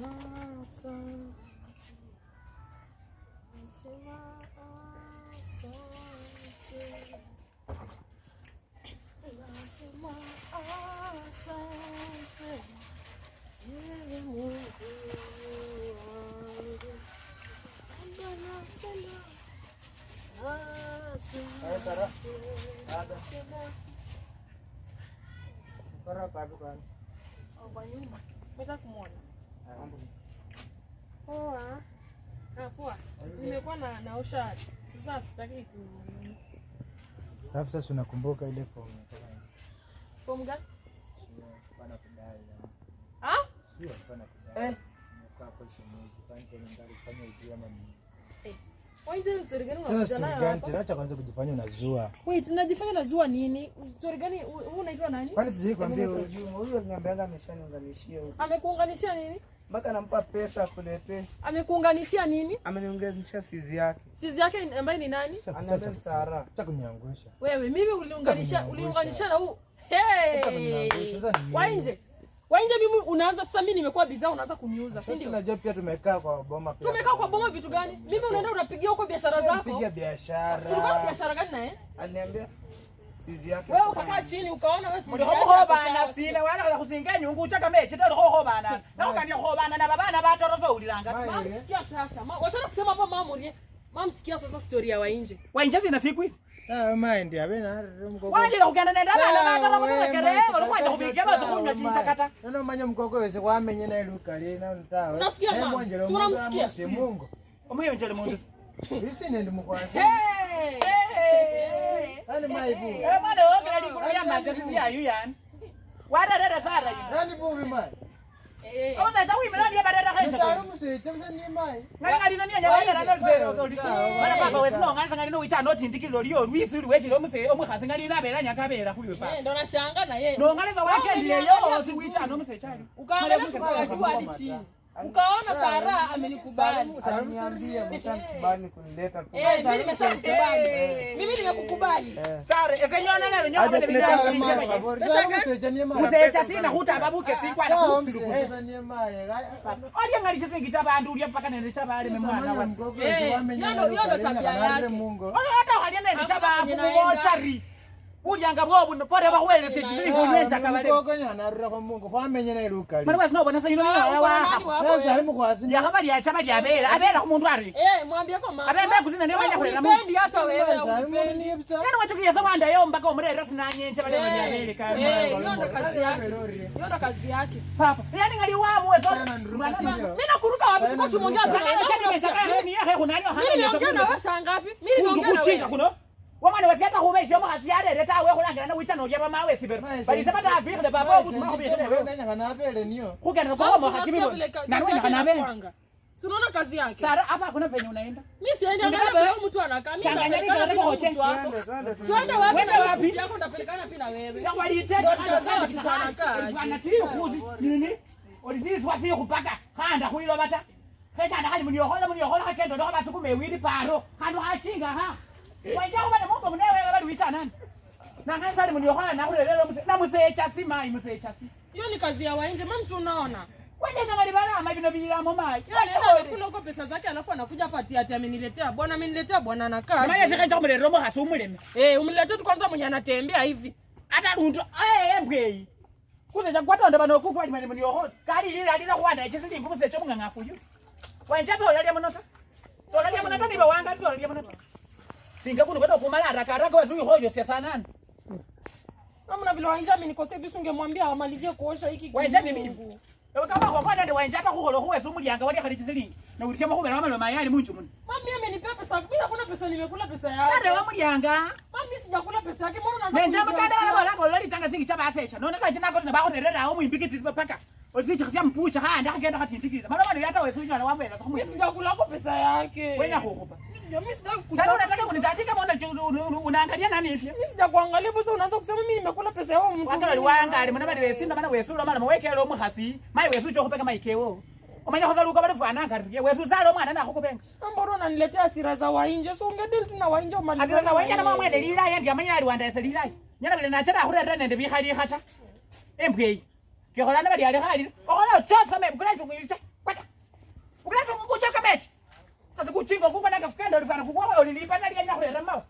Nasema asante. Nasema asante. Ewe Mungu wangu. Baba nasema asante. Nasema Oh, kwa nyuma. Unataka kumuona? Poa. Ah, poa. Nimekuwa na naosha. Sasa sitaki ku Alafu sasa unakumbuka ile fomu Fomu gani? Sio kudai. Ah? Sio alikuwa anakudai. Eh. Nimekuwa hapo shemeji, kwani tena ndio kufanya ujui ama nini? Eh. Waje story gani Sasa unakuja story nayo gani hapa? tena? Acha kwanza kujifanya unazua. Wait, najifanya nazua nini? Story gani? Wewe unaitwa nani? Kwani sijui kwambia Huyu huyu aliniambianga ameshaniunganishia huko. Amekuunganishia nini? Mpaka nampa pesa akuletee. Amekuunganishia nini? Ameniunganishia sizi yake. Sizi yake ambaye ni nani? Sasa Ananiambia ni Sara. acha kuniangusha. Wewe mimi uliunganisha Acha uliunganisha na huu. Acha Hey! kuniangusha. Sasa ni nini? Wainje. Wainje mimi unaanza sasa mimi nimekuwa bidhaa unaanza kuniuza, si Sasa ndio? unajua pia tumekaa kwa boma pia. Tumekaa kwa boma vitu gani? Mimi unaenda unapigia huko biashara zako. Piga Ulikuwa na biashara. biashara gani naye? Aliniambia sizi yake. Wewe ukakaa chini ukaona wewe sizi yake. ako mulikhobana sawa. sina walakhala khusinga enyungu uchaka mechi ta ulikhobana nakhukania khobana na babana batoro sowulilanga ta Mam, sikia sasa. Ma, wachana kusema hapa mama ulie. Mam, sikia sasa story ya wainje. Wainje sina sikwile Ah, mind abe na mkoko. wanjile khukenda nende abana batoro muselekele olikhwacha khubika basi khunywa chinchakata. Nono manya mkoko wese kwamenye naye lukali na ntawe. Unasikia mama? Si unamsikia? Si Mungu. Omuyonjele mundu. Isi ndi mukwanza. Hey! Yani maibu. Mwana wongela likulu lyamanja sisi yayu yani warerere sara yino Yani bubi mai. Eh. omusecha wimile niye barerekho Musalo musecha busa ni mai. ngali ngalino niye nyawalerera papa wesi nongalisa ngalino wicha notindikililo liyo lwisi luwechile omuse omukhasi ngalino abela nyaka abela khuywe papa Eh, ndo nashanga na yeye. nongalisa wakendileyo osi wicha nomusecha ali Ukaangalia tukajua hadi chini. Ukaona Sara amenikubali. Aliniambia ameshanikubali kunileta tu. Eh, mimi nimeshakukubali. Mimi nimekukubali. Sare esenyona nalo Aje kuleta Musalo musecha ni mai. musecha sina khutaba buke sikwana khusiluku Musecha ni mai. olye ngali chisingi chabandu ulya paka nende chabaleme mwana wase Hiyo ndo tabia yake. Mungu. ata khalya nende chabafu Hakuna kwenye mumochari ulyanga bwobuno pore bakhuwelesya chisingi unywe enchaka baleme Mukoko nyana arura kwa Mungu kwamenye naye lukali. mwana wesi nobona sayino Ah, uko na nani wako Sasa wewe? ali mukwasi. lyakhaba lyacha balyabela abela khumundu ari Eh, mwambie kwa mama. Abe mbegu zina niyo banya khurera mu. Unipendi hata wewe. Unipendi. Yani wachukiyesa wandayo mpaka omurera sinanyenche baleme lyabele ka Eh, hiyo ndo kazi yake. Hiyo ndo kazi yake. Papa yani ngali wamuwe so Sana nruka sindio? Mimi nakuruka wapi? Tuko tumeongea tu. Mimi nimeongea na wewe saa ngapi? Mimi nimeongea na kuchinga wewe. kuno wamwana wesi ata khuba esyo omukhasi yarere tawe khulangila nawicha nolya bamawe sibero balise batabikhile baba obusuma khubikhile wewe Nanyanga nabele niyo. khukendela Mama, kwa si omukhasi unasikia bibona vile kazi nawe yake nakhanabele inakuanga. Si unaona kazi yake? Sara hapa hakuna penye unaenda. Mimi siendi Ndio angalia baba. vile mtu anakaa. Mimi Changanya nitapelekana vitu pia na hoche. mtu wako. Twende, twende. Twende wapi? Wende Na wapi? mtu yako ndapelekana pia na wewe. Nini olisiswa sikhupaka khanda khwiloba ta khechanda khali muniokhola muniokhola khakenda ndokho basukuma ewili paro khandu khachinga kha wenja khuba nemumbo munewewe bali wichanani nangansali muniokhola nakhurerere namusecha si mayi musecha si Hiyo ni kazi ya wainje. Mama, si unaona? wenjena bali balama bino bilamo mayi Yeye anaenda anakula huko pesa zake alafu anakuja hapa ati ati ameniletea bwana, ameniletea bwana anakaa. manye sikhenja khumurerera omukhasi umuleme Eh, umniletee tu kwanza mwenye anatembea hivi. ata lundu embweyi kusecha kwatonda bano kukwali muniokhola kalilila khuwanda echisilingi musecha omung'ang'afu uyu wenja solalya muno ta solalya muno ta nibe wanga solalya muno ta singa kuno kwenda kumala haraka haraka wesi uikhoyosya sanani Mama, na vile wainje amenikosea hivi, si ungemwambia amalizie kuosha hiki Wainje ni kiungu. mimi. Ewe kama khokona nende wenja ata khukhola khuwesa omulyanga walya khali chisilingi naulisyamo khubela wamaloma yali munju muno Mama, mimi amenipea pesa. Mimi hakuna pesa nimekula pesa yake. sare wamulyanga Mama, mimi sijakula pesa yake. Mbona unaanza nenje kunigeukia? mukanda bala bola bola litanga singi chabasecha nona sachinakotona bakhurererawo mwimbikiti paka olisichikhasya mpucha khanda khakenda khatindikilila malomano yata wesi unyola wabwela Mimi sakhumwela sijakula kwa pesa yake. wenya khukhupa Mimi sitaki Sasa kuchapa. unataka kunitandika mbona unaangalia nani ifye? Mimi sijakuangalia hivyo sasa unaanza kusema mimi nimekula pesa yao mtu. Wakala liwangale muna bali wesinda bana wesulo mala mawekele omukhasi mayi wesu ucha khupeka mayikewo omanya khosa luko bali fwana ngari wesu usale omwana nakhukupenga Mbona unaniletea hasira za wainje? So ungedeal tu na wainje umalize. asira za wainje nama mwene lilayi ndi amanya ali wandese lilayi nyala bile nachera khurera nende bikhalikha ta embweyi kekholana bali alikhalile okhola ochosa mebukula chungu kwa Kuchinga kukwo nange kukenda olifana kukwakho olilipana lyenya khurera mawa.